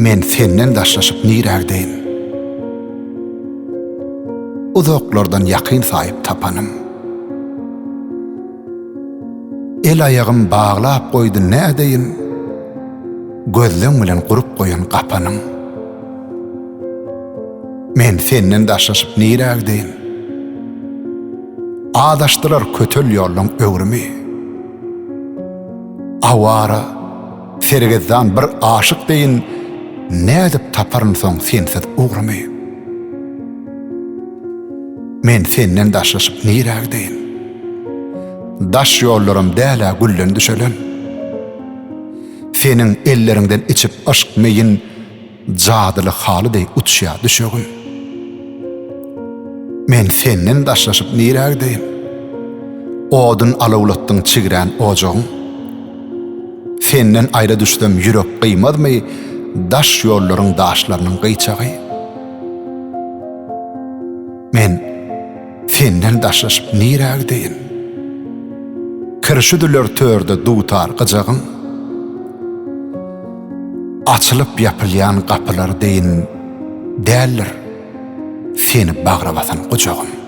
Men senden daşlaşyp nirä gideýin? Uzaklardan ýakyn saýyp tapanym. El-aýagym baglap goýdy nädeýin, Gözleň bilen gurup goýan gapanyň. Men senden daşlaşyp nirä gideýin? Azaşdyrar kötel ýollaň öwrümi. Awara, sergezdan bir aşyk deýin nädip taparyn soň sensiz ugrumy? Men senden daşlaşyp nirä gideýin? Daş ýollaram däl-ä gülden düşelen. Seniň elleriňden içip yşk meýin Jadyly haly deý uçýar düşegim. Men senden daşlaşyp nirä gideýin? Odun alawlatdyň çigrän ojagyň. Senden aýra düşsem ýürek gyýmazmy daş ýollaryň daşlarynyň gyýçagy? Men senden daşlaşyp nirä gideýin? Kirşi üzüler törde dutar gyjagyň. Açylyp ýapylýan gapylar deýin däldir seni bagra basan gujagym.